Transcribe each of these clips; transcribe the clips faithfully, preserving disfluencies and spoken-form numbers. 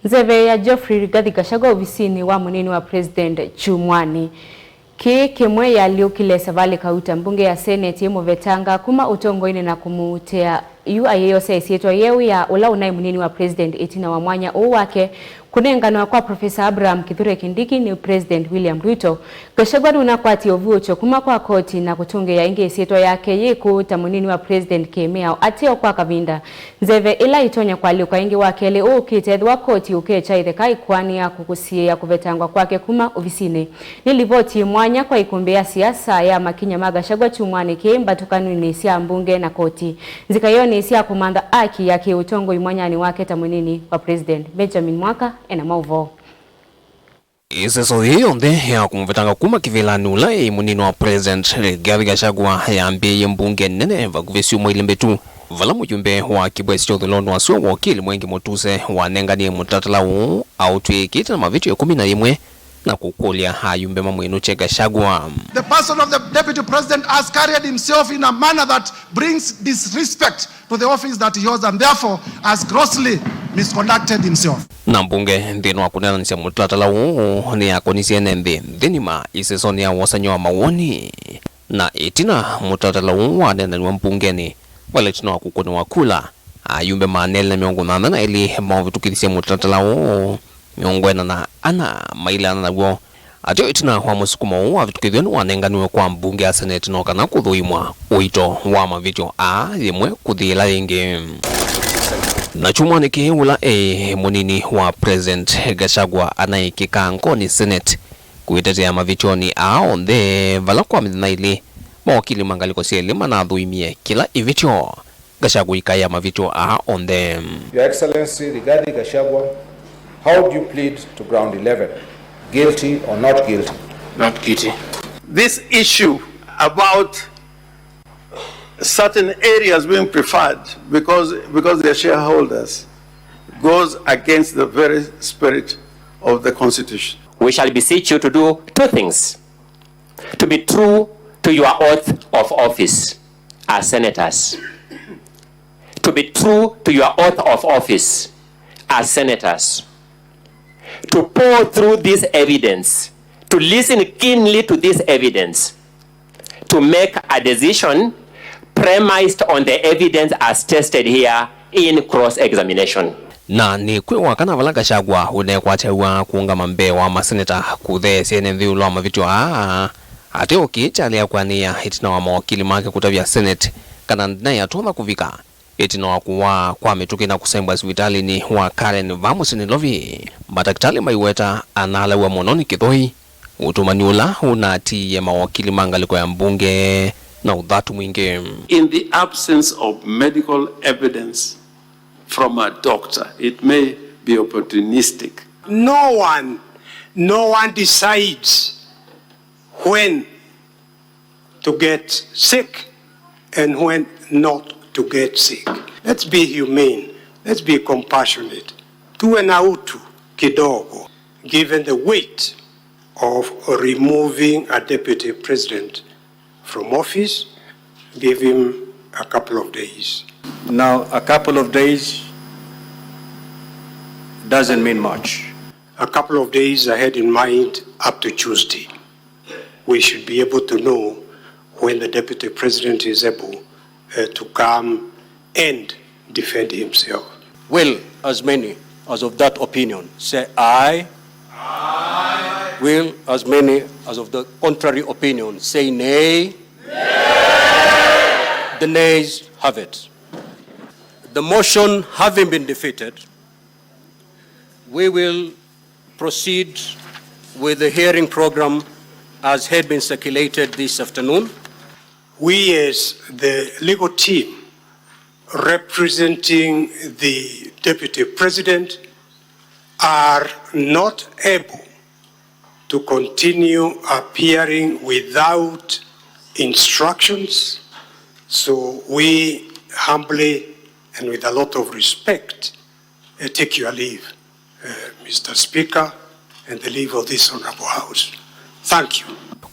Nzeve ya Geoffrey Rigathi Gachagua ovisinĩ wa mũnini wa President kyumwanĩ kĩĩ kĩmwe yalyũkile Savali Kauta, mbunge ya Senate, ĩmũvetanga kuma ũtongoinĩ na kũmũũtea yu ayĩyosea ĩsyĩtwa yeũ ya ũla ũnaĩ mũnini wa President ĩtina wa mwanya ũũ wake kũnenganwa kwa Professor Abraham Kithure Kindiki nĩ President William Ruto. Gachagua nũnakwatie ũvuũkyo kuma kwa koti na kũtũngĩĩa ĩngĩ ĩsyĩtwa yake yĩ kũũ ta mũnini wa President kĩ-mĩao ateo kwa kavinda. Nzeve ĩla ĩtonya kũalyũka ĩngĩ wa kelĩ ũũkĩte ethĩwa koti ũkekya ĩtheka ĩkũanĩa kũkũsiĩĩa kũvetangwa kwake kuma ovisinĩ. Nĩ livoti yĩ mwanya kwa ĩkũmbĩ ya siasa ya makinya ma Gachagua kyumwanĩ kĩĩ mbatũkanunĩ sya mbunge na koti nzikaĩonĩ sya kũmantha aki ya kĩ-ũtongoi mwanyanĩ wake ta mũnini wa President. Benjamin Mwaka ena maũvoo. Ĩseso yĩĩ yonthe ya kũmũvetanga kuma kĩvĩlanĩ ũla ĩ mũnini wa President Rigathi Gachagua yambĩĩie mbunge nene vakuvĩ syumwa ilĩ mbĩtu, vala mũjumbe wa kĩvwesi kya ũthũĩlonĩ wa sua wokili Mwengi Mũtuse wanenganie mũtatala ũũ aũtw'ĩĩkĩte na mavĩtyo ĩkũmi na yĩmwe na kũkũlya ayumbe mamwĩnũkye Gachagua. The person of the deputy president has carried himself in a manner that brings disrespect to the office that he holds and therefore has grossly misconducted himself. Na mbunge nthĩnĩ wa kũneenanĩsya mũtalatala ũũ nĩyakonisye ene nthĩ nthĩnĩ ma ĩsesonĩ ya wosany'a wa mawoni. Na ĩtina mũtalatala ũũ waneenaniw'a mbungenĩ, vala ĩtina wa kũkũnĩwa kula, ayumbe maana elĩ na mĩongo nyanya na elĩ maũvĩtũkĩthisye mũtalatala ũũ, mĩongo ĩna na ana maileana naw'o. Ateo ĩtina wa mũsukumo ũũ wavĩtũkĩthw'e nĩwanenganiwe kwa mbunge ya Senate no kana kũthũimwa ũito wa mavĩtyo aa yĩmwe kũthi ĩla yĩngĩ. Na kyumwanĩ kĩĩ ũla e mũnini wa President Gachagua anaĩ kĩkangonĩ Senate kwĩtetea mavĩtyonĩ aa onthe, vala kwa mĩthenya ĩlĩ mawakili ma ngalĩko syelĩ manathũimie kĩla ĩvĩtyo. Gachagua ikaĩa mavĩtyo aa onthe. Your Excellency Rigathi Gachagua, how do you plead to ground eleven? Guilty or not guilty? Not guilty. This issue about certain areas being preferred because, because they're shareholders goes against the very spirit of the Constitution. We shall beseech you to do two things. To be true to your oath of office as senators. To be true to your oath of office as senators. To pore through this evidence, to listen keenly to this evidence, to make a decision premised on the evidence as tested here in cross-examination. Na nĩ kwĩ wa kana vala Gachagua ũneekwatĩaw'a kũũngama mbee wa maseneta kũtheesya ene nthĩ ĩũlũ wa mavĩtyo aa, ateo kĩĩ kyalea kwanĩĩa ĩtina wa mawakili make kũtavya Senate kana ndinaĩ atonya kũvika ĩtina wa kũwaa kwa mĩtũkĩ na kũsembwa sivitalĩnĩ wa Karen vaa mũsyĩ Nairobi. Matakĩtalĩ maiweta analaw'a mũno nĩ kĩthoi, ũtũmani ũla ũnatiie mawakili ma ngalĩko ya mbunge na ũthatu mwingĩ. In the absence of medical evidence from a doctor, it may be opportunistic. No one, no one decides when to get sick and when not to get sick. Let's be humane. Let's be compassionate. Tuwe na utu kidogo, given the weight of removing a deputy president from office, give him a couple of days. Now, a couple of days doesn't mean much. A couple of days I had in mind up to Tuesday. We should be able to know when the deputy president is able, uh, to come and defend himself. Will as many as of that opinion say aye? Aye. Will as many as of the contrary opinion say nay? Nay. The nays have it. The motion having been defeated, we will proceed with the hearing program as had been circulated this afternoon. We, as the legal team representing the Deputy President, are not able to continue appearing without instructions, so we humbly and with a lot of respect, uh, take your leave, uh, Mister Speaker, and the leave of this honorable House. Thank you.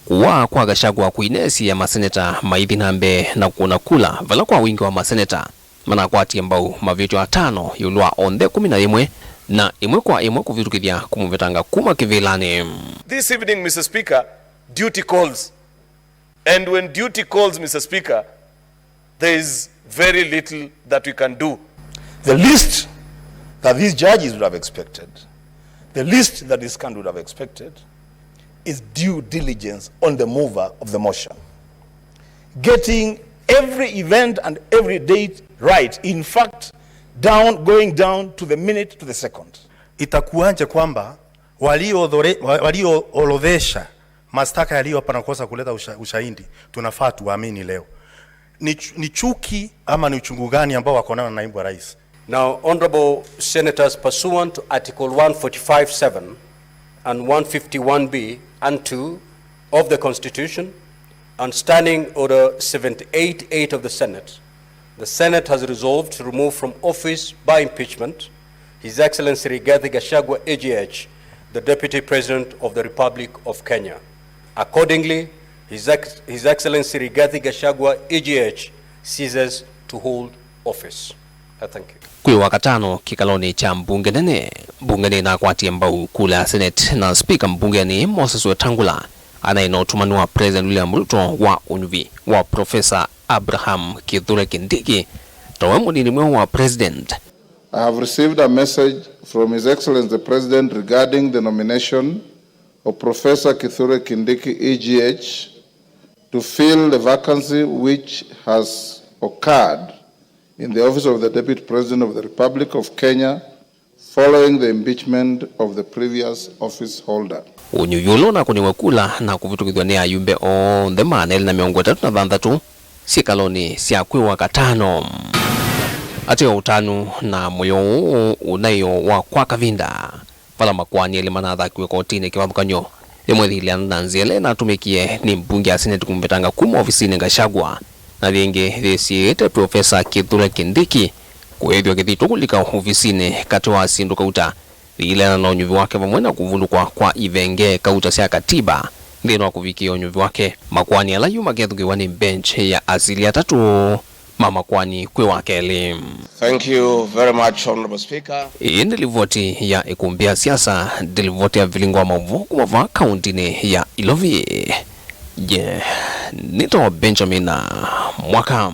Kũwaa kwa Gachagua kũineesie maseneta maithi na mbee na kũna kula, vala kwa wingĩ wa maseneta manakwatie mbau mavĩtyo atano ĩũlũ wa onthe ĩkũmi na yĩmwe na ĩmwe kwa ĩmwe kũvĩtũkĩthya kũmũvetanga kuma kĩvĩlanĩ. This evening, Mister Speaker, duty calls. And when duty calls, Mister Speaker, there is very little that we can do. The least that these judges would have expected, the least that this country would have expected, is due diligence on the mover of the motion. Getting every event and every date right. In fact, down, going down to the minute, to the second. Itakuwaje kwamba walioodhore-, wa-, walioorodhesha mashtaka yaliyo hapa na kukosa kuleta usha-, ushahidi, tunafaa tuamini leo? Ni chu-, ni chuki ama ni uchungu gani ambao wako nao na naibu wa rais? Now, honorable senators, pursuant to Article one forty-five seven and one fifty-one B and two of the Constitution and Standing Order seventy-eight eight of the Senate, the Senate has resolved to remove from office by impeachment His Excellency Rigathi Gachagua, A G H, the Deputy President of the Republic of Kenya. Accordingly, His Ex-, His Excellency Rigathi Gachagua, A G H, ceases to hold office. I thank you. Kwĩ Wakatano kĩkalonĩ kya mbunge nene, mbunge nĩnakwatie mbau kula ya Senate, na spika mbungeni Moses Wetangula anaĩ na ũtũmani wa President William Ruto wa ũnyuvi wa Professor Abraham Kithure Kindiki ta we mũnini mweũ wa President. I have received a message from His Excellency the President regarding the nomination of Professor Kithure Kindiki, A G H, to fill the vacancy which has occurred in the office of the Deputy President of the Republic of Kenya following the impeachment of the previous office holder. Ũnyuvi ũla ũnakũniwe kula na kũvĩtũkĩthw'a nĩ ayumbe onthe maana elĩ na mĩongo ĩtatũ na thanthatũ syĩkalonĩ sya kwĩ Wakatano. Ateo ũtanu na mũyo ũũ ũnaĩo wa kwa kavinda, vala makoani elĩ manathakiwe kotinĩ kĩvathũkany'o, yĩmwe yĩilyana na nzĩa ĩla ĩnatũmĩkie nĩ mbunge ya Senate kũmũvetanga kuma ovisinĩ Gachagua, na yĩngĩ yĩsiĩĩte Professor Kithure Kindiki kũĩthw'a kĩthito kũlika ovisinĩ katĩ wa syĩndũ kauta yĩilyana na ũnyuvi wake vamwe na kũvulũkwa kwa ivenge kauta sya katiba nthĩnĩ wa kũvikĩa ũnyuvi wake. Makoani ala yu makethukĩĩwa nĩ bench ya asili atatũ ma makoani kwĩ wa kelĩ. Thank you very much, Honorable Speaker. Ĩĩ nĩ livoti ya ĩkũmbĩ ya siasa, nĩ livoti ya vilingo wa maũvoo kuma vaa kauntinĩ ya Ilovi. Ye nĩtawa Benjamin Mwaka.